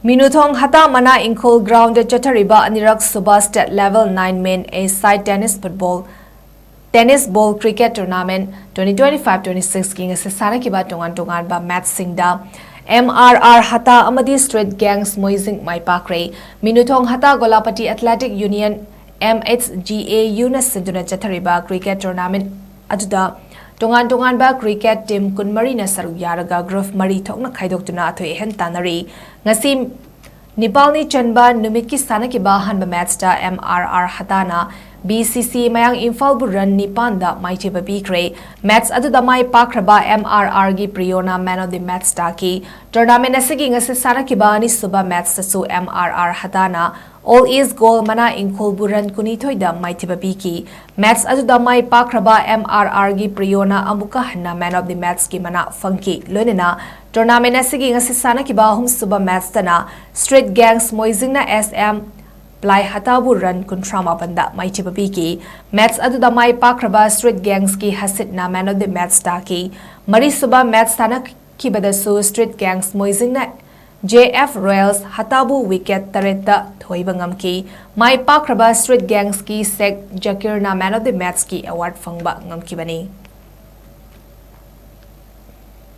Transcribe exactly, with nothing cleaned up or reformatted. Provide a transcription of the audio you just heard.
ꯃꯤꯅꯨꯊꯣꯡ ꯍꯇꯥ ꯃꯅꯥ ꯏꯪꯈꯣꯜ ꯒ꯭ꯔꯥꯎꯟꯗ ꯆꯠꯊꯔꯤꯕ ꯑꯅꯤꯔꯛ ꯁꯨꯕ state level nine men a side tennis football tennis ball cricket tournament twenty twenty five twenty ꯁꯤꯛꯁꯀꯤ ꯉꯁꯤ ꯁꯥꯟꯅꯈꯤꯕ ꯇꯣꯉꯥꯟ ꯇꯣꯉꯥꯟꯕ ꯃꯦꯠꯆꯁꯤꯡꯗ ꯑꯦꯝ ꯑꯥꯔ ꯑꯥꯔ ꯍꯇꯥ ꯑꯃꯗꯤ ꯁ꯭ꯇ꯭ꯔꯤꯠ ꯒꯦꯡꯁ ꯃꯣꯏꯖꯤꯡ ꯃꯥꯏ ꯄꯥꯛꯈ꯭ꯔꯦ꯫ ꯃꯤꯅꯨꯊꯣꯡ ꯍꯇꯥ Golapati athletic union, M H G A ꯌꯨꯅ ꯁꯤꯟꯗꯨꯅ ꯆꯠꯊꯔꯤꯕ ꯀ꯭ꯔꯤꯀꯦꯠ ꯇꯣꯔꯅꯥꯃꯦꯟꯠ ꯑꯗꯨꯗ ꯇꯣꯉꯥꯟ ꯇꯣꯉꯥꯟꯕ ꯀ꯭ꯔꯤꯀꯦꯠ ꯇꯤꯝ ꯀꯨꯟꯃꯔꯤꯅ ꯁꯔꯨꯛ ꯌꯥꯔꯒ ꯒ꯭ꯔꯨꯞ ꯃꯔꯤ ꯊꯣꯛꯅ ꯈꯥꯏꯗꯣꯛꯇꯨꯅ ꯑꯊꯣꯏ ꯑꯍꯦꯟ ꯇꯥꯟꯅꯔꯤ꯫ ꯉꯁꯤ ꯅꯤꯄꯥꯜꯅꯤ ꯆꯟꯕ ꯅꯨꯃꯤꯠꯀꯤ ꯁꯥꯟꯅꯈꯤꯕ ꯑꯍꯥꯟꯕ ꯃꯦꯠꯆꯇ ꯑꯦꯝ ꯑꯥꯔ ꯑꯥꯔ ꯍꯇꯥꯅ ꯕꯤ ꯁꯤ ꯁꯤ ꯃꯌꯥꯡ ꯏꯝꯐꯥꯜꯕꯨ ꯔꯟ ꯅꯤꯄꯥꯟꯗ ꯃꯥꯏꯊꯤꯕ ꯄꯤꯈ꯭ꯔꯦ꯫ ꯃꯦꯠꯆ ꯑꯗꯨꯗ ꯃꯥꯏ ꯄꯥꯛꯈ꯭ꯔꯕ ꯑꯦꯝ ꯑꯥꯔ ꯑꯥꯔꯒꯤ ꯄ꯭ꯔꯤꯌꯣꯅ ꯃꯦꯟ ꯑꯣꯐ ꯗꯤ ꯃꯦꯠꯆ ꯇꯥꯈꯤ꯫ ꯇꯣꯔꯅꯥꯃꯦꯟ ꯑꯁꯤꯒꯤ ꯉꯁꯤ ꯁꯥꯟꯅꯈꯤꯕ ꯑꯅꯤꯁꯨꯕ ꯃꯦꯠꯆꯇꯁꯨ ꯑꯦꯝ ꯑꯥꯔ ꯑꯥꯔ ꯍꯇꯥꯅ ꯑꯣꯜ ꯏꯁ ꯒꯣꯜ ꯃꯅꯥ ꯏꯪꯈꯣꯜꯕꯨ ꯔꯟ ꯀꯨꯟꯅꯤꯊꯣꯏꯗ ꯃꯥꯏꯊꯤꯕ ꯄꯤꯈꯤ꯫ ꯃꯦꯠꯆ ꯑꯗꯨꯗ ꯃꯥꯏ ꯄꯥꯛꯈ꯭ꯔꯕ ꯑꯦꯝ ꯑꯥꯔ ꯑꯥꯔꯒꯤ ꯄ꯭ꯔꯤꯌꯣꯅ ꯑꯃꯨꯛꯀ ꯍꯟꯅ ꯃꯦꯟ ꯑꯣꯐ ꯗꯤ ꯃꯦꯠꯆꯀꯤ ꯃꯅꯥ ꯐꯪꯈꯤ꯫ ꯂꯣꯏꯅꯅ ꯇꯣꯔꯅꯥꯃꯦꯟ ꯑꯁꯤꯒꯤ ꯉꯁꯤ ꯁꯥꯟꯅꯈꯤꯕ ꯑꯍꯨꯝꯁꯨꯕ ꯃꯦꯠꯆꯇꯅ ꯁ꯭ꯇ꯭ꯔꯤꯠ ꯒꯦꯡꯁ ꯃꯣꯏꯖꯤꯡꯅ ꯑꯦꯁ ꯑꯦꯝ ꯄ꯭ꯂꯥꯏ ꯍꯇꯥꯕꯨ ꯔꯟ ꯀꯨꯟꯊ꯭ꯔꯥ ꯃꯥꯄꯟꯗ ꯃꯥꯏꯊꯤꯕ ꯄꯤꯈꯤ꯫ ꯃꯦꯠꯆ ꯑꯗꯨꯗ ꯃꯥꯏ ꯄꯥꯛꯈ꯭ꯔꯕ ꯁ꯭ꯇ꯭ꯔꯤꯠ ꯒꯦꯡꯁꯀꯤ ꯍꯁꯤꯠꯅ ꯃꯦꯟ ꯑꯣꯐ ꯗꯤ ꯃꯦꯠꯆ ꯇꯥꯈꯤ꯫ ꯃꯔꯤꯁꯨꯕ ꯃꯦꯠꯆ ꯁꯥꯟꯅꯈꯤꯕꯗꯁꯨ ꯁ꯭ꯇ꯭ꯔꯤꯠ ꯒꯦꯡꯁ ꯃꯣꯏꯖꯤꯡꯅ ꯖꯦ ꯑꯦꯐ ꯔꯣꯌꯦꯜꯁ ꯍꯇꯥꯕꯨ ꯋꯤꯀꯦꯠ ꯇꯔꯦꯠꯇ ꯊꯣꯏꯕ ꯉꯝꯈꯤ꯫ ꯃꯥꯏ ꯄꯥꯛꯈ꯭ꯔꯕ ꯁ꯭ꯇ꯭ꯔꯤꯠ ꯒꯦꯡꯁꯀꯤ ꯁꯦꯛ ꯖꯀꯤꯔꯅ man of the match award ꯐꯪꯕ ꯉꯝꯈꯤꯕꯅꯤ꯫